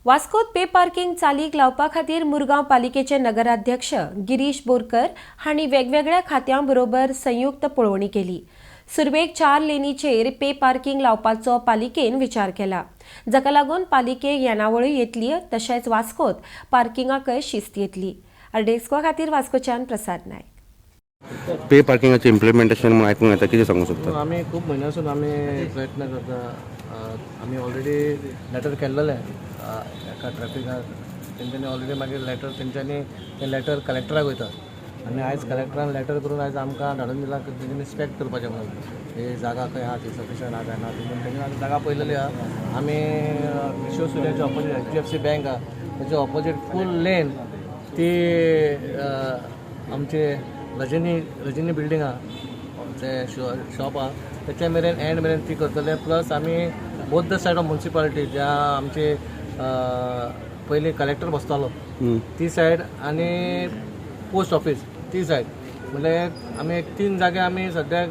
वास्कोत pay parking चालीक लावपा खातीर मुरगांव पालिकेचे नगराध्यक्ष गिरीश बोरकर हांणी वेगवेगळ्या खात्यां बरोबर संयुक्त पळोवणी केली. सुरवेक चार लेनीचेर पे पार्किंग लावपाचो पालिकेन विचार केला, जाका लागून पालिकेक येणावळूय येतली तशेंच वास्कोत पार्किंगाकय शिस्त येतली. डेस्का खातीर वास्कोच्यान प्रसाद नायक. पे पार्किंगाचें इम्प्लिमेंटेशन म्हणून आयकूंक येता, कितें सांगूंक सोदता? आमी खूब म्हयन्यासून आमी प्रयत्न करता. आमी ऑलरेडी लेटर केल्लेलें एका ट्रॅफिकाक. तेंच्यांनी ऑलरेडी मागीर लेटर, तेंच्यांनी तें लेटर कलेक्टराक वयता आनी आयज कलेक्टरान लेटर करून आयज आमकां धाडून दिलां की तेंच्यांनी इन्स्पेक्ट करपाचें म्हणून, ही जागा खंय आहा ती सफिशंट आहा काय ना ती म्हणून. तेंच्यांनी आतां जागा पळयलेली आहा. आमी विश्वसुर्याच्या ऑपोजीट एचडीएफसी बँक आहा, तेच्या ऑपोजीट फूल लेन ती आमचे रजनी रजनी बिल्डींग आहा, ते शॉप आहा, तेच्या मेरेन एंड मेरेन ती करतले. प्लस आमी both the side of municipality, ज्या आमचे पयलीं कलेक्टर बसतालो ती सायड आनी पोस्ट ऑफिस ती सायड, म्हणल्यार आमी एक तीन जागे आमी सद्याक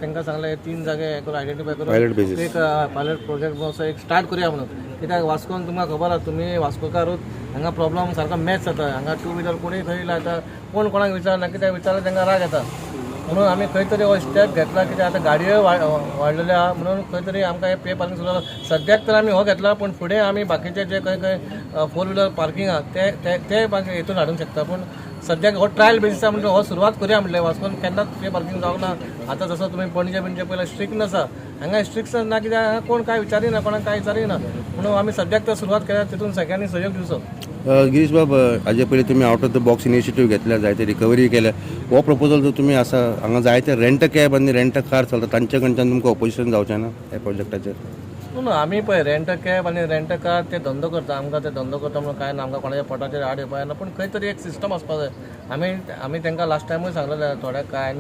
तांकां सांगलें, तीन जागे हें करून आयडेंटिफाय करून Pilot basis. एक पायलट प्रोजेक्ट असो एक स्टार्ट करूया म्हणून. कित्याक वास्कोन तुमकां खबर आहा, तुमी वास्कोकारूच, हांगा प्रॉब्लम सारको मॅच जाता. हांगा टू व्हिलर कोणूय खंय लायता, कोण कोणाक विचारना. कित्याक विचारल्यार तांकां राग येता. म्हणून आमी खंय तरी हो स्टेप घेतला, कित्याक आतां गाडयो वाडलेल्यो आहा, म्हणून खंय तरी आमकां हे पे पार्किंग सुद्दां सद्याक तर आमी हो घेतला, पूण फुडें आमी बाकीचे जे खंय खंय फोर व्हिलर पार्किंग आहा ते ते ते मागीर हितून हाडूंक शकता. पूण सद्याक हो ट्रायल बेजीस म्हणजे हो सुरवात करूया म्हणलें. वास्कोन केन्नाच पे पार्किंग जावंक ना. आतां जसो तुमी पणजे बिणजे पयलें स्ट्रिक्टनस आहा, हांगा स्ट्रिक्टनस ना, कित्याक हांगा कोण कांय विचारिना, कोणाक कांय विचारिना. म्हणून आमी सद्याक तर सुरवात केल्या, तितून सगळ्यांनी सहयोग दिवचो. गिरीश बाब, हाजे पयलीं तुमी out of the box initiative घेतल्या, जायते रिकवरी केल्या. हो प्रपोजल जो तुमी आसा, हांगा जायते रेंट कॅब आनी रेंट कार चलता, तांचे कडच्यान तुमकां ऑपोजिशन जावचें ना ह्या प्रोजेक्टाचेर? न्हू, आमी पळय रेंट कॅब आनी रेंट कार ते धंदो करता. आमकां ते धंदो करता म्हणून कांय ना, आमकां कोणाच्या पोटाचेर आड येवपा जायना. पूण खंय तरी एक सिस्टम आसपा जाय. आमी आमी तांकां लास्ट टायमूय सांगलेलें, थोड्या कांय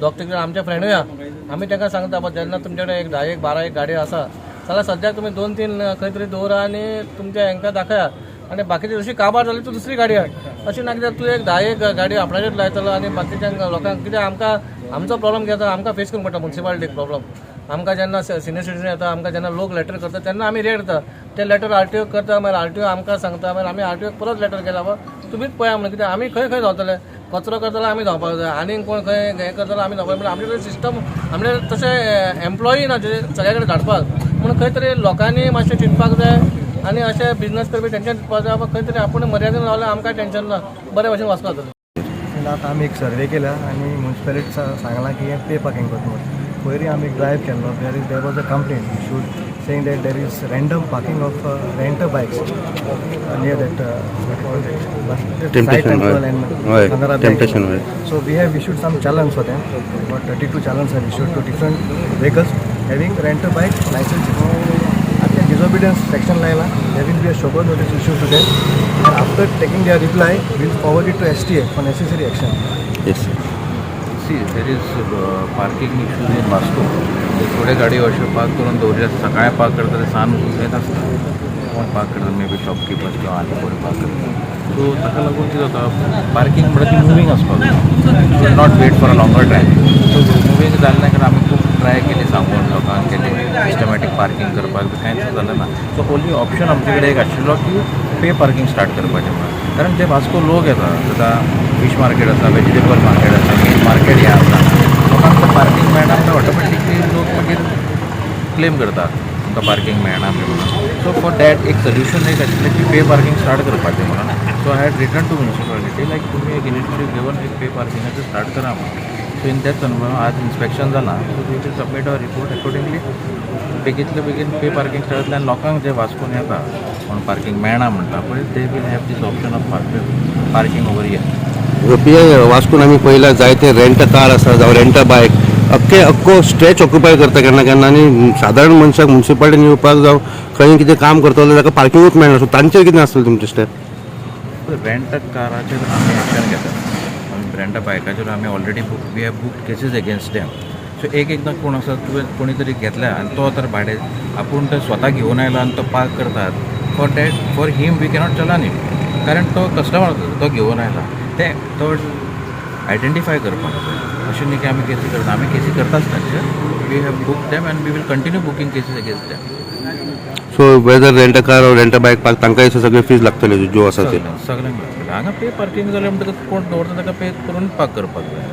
दोग तीग जाण आमचे फ्रेंडूय आहा. आमी तांकां सांगता, बाबा जेन्ना तुमचे कडेन एक 10 एक 12 एक गाडी आसा जाल्यार सद्याक तुमी दोन तीन खंय तरी दवरा आनी तुमच्या हांकां दाखया आनी बाकीची जशी काबार जाली तूं दुसरी गाडी हाड. अशें ना कित्याक तूं एक 10 एक गाडी आपणाचेर लायतलो आनी बाकीच्यांक लोकांक. कित्याक आमकां आमचो प्रॉब्लम कितें जाता, आमकां फेस करूंक पडटा मुन्सिपालिटीक प्रॉब्लम. आमकां जेन्ना सिनियर सिटीजन येता, आमकां जेन्ना लोक लेटर करता तेन्ना आमी रिएक्ट जाता. ते लेटर आरटीओ करता, मागीर आरटीओ आमकां सांगता, मागीर आमी आरटीओक परत लेटर केला, बाबा तुमीच पळया म्हणून. कित्याक आमी खंय खंय धांवतले? कचरो करतले आमी धांवपाक जाय, आनी कोण खंय हें करतलो आमी धांवपाक. म्हणल्यार आमचे कडेन सिस्टम, आमचे कडेन तशें एम्प्लॉई ना जे सगळ्या कडेन धाडपाक. म्हणून खंय तरी लोकांनी मातशें चिंतपाक जाय आनी अशें बिजनस करपी तेंच्यानी चिंतपाक जाय, बाबा खंय तरी आपूण मर्यादेन रावल्यार आमकां टेंशन ना, बरे भशेन वचपाक जातलें. आतां आमी एक सर्वे केला आनी मुन्सिपेलिटी सांगलां की हें पे पार्किंग करता म्हणून. पयलीं आमी एक ड्रायव्ह केल्लो. There was a complaint issued saying that there is random parking of rent bikes near that Temptation, हय. हय, Temptation, हय. So we have issued some challans for them. About 32 challans have issued to different vehicles having rent a bike license. After disobedience section लायला, there will be a show cause notice issued to them. And after taking their reply, we'll forward it to STA for necessary action. Yes. See, there is parking issues in Vasco. थोडे गाडयो अश्यो park करून दवरिल्ले आसता. सकाळी park करता ते सान वचून थंयच आसता. कोण पार्क करता, मे बी शॉपकिपर किंवा आनी कोण पार्क करता. सो ताका लागून कितें जाता, पार्किंग म्हणल्यार ती मुवींग आसपाक जाय, not wait for a longer time. So moving जालें ना, कारण आमी खूब ट्राय केली सांगून लोकांक केली सिस्टमॅटीक पार्किंग करपाक बी, कांयच जालें ना. सो ओनली ऑप्शन आमचे कडेन एक आशिल्लो की पे पार्किंग स्टार्ट करपाचें म्हणून. कारण जे वास्को लोक येता, आतां फीश मार्केट आसा, वेजिटेबल मार्केट आसा, मीट मार्केट हें आसा, लोकांक पार्किंग मेळना म्हणल्यार ऑटोमॅटिकली लोक मागीर क्लेम करता तुमकां पार्किंग मेळना बी म्हणून. सो फॉर that एक सोल्युशन एक आशिल्लें की पे पार्किंग स्टार्ट करपाचें म्हणून. So I had written to municipality, like तुमी एक इनिशिएटीव घेवन एक पे पार्किंगाचें स्टार्ट करा म्हणून. सो इन that संदर्भात आज इन्स्पेक्शन जालां, so we will submit our report accordingly. बेगींतले बेगीन पे पार्किंग स्टार्ट जातलें आनी लोकांक जे वास्कोन येता कोण पार्किंग मेळना म्हणटा पळय, they will have this option of parking over here. P I, वास्कोन आमी पळयला जायते रेंट कार आसा जावं रेंट बायक, अख्खे अख्खो स्ट्रेच ऑक्युपाय करता केन्ना केन्ना आनी सादारण मनशाक मुन्सिपालिटीन येवपाक जावं खंय कितें काम करतलो जाल्यार ताका पार्किंगूच मेळना. सो तांचेर कितें आसतलें तुमचें स्टेप? रेंट काराचेर आमी एक्शन घेतात, रेंट बायकाचेर आमी already book we have book cases against them. So एक एकदां कोण आसा, तुवें कोणी तरी घेतल्या आनी तो तर भाडें आपूण तो स्वता घेवन आयलो आनी तो पार्क करतात, for that, for him we cannot challan him, कारण तो कस्टमर आसा, तो घेवन आयला ते तो आयडेंटिफाय करपाक जाय. अशें न्ही की आमी केसी करता, आमी केसी करताच तांचेर. We have book them and we will continue booking cases against them. So whether rent a car or rent a bike park तांकांय सगळे फीज लागतले ज्यो आसा ते. सगळ्यांक लागतलें. हांगा पे पार्किंग जालें म्हणटकच कोण दवरता ताका पे करून पार्क करपाक जाय.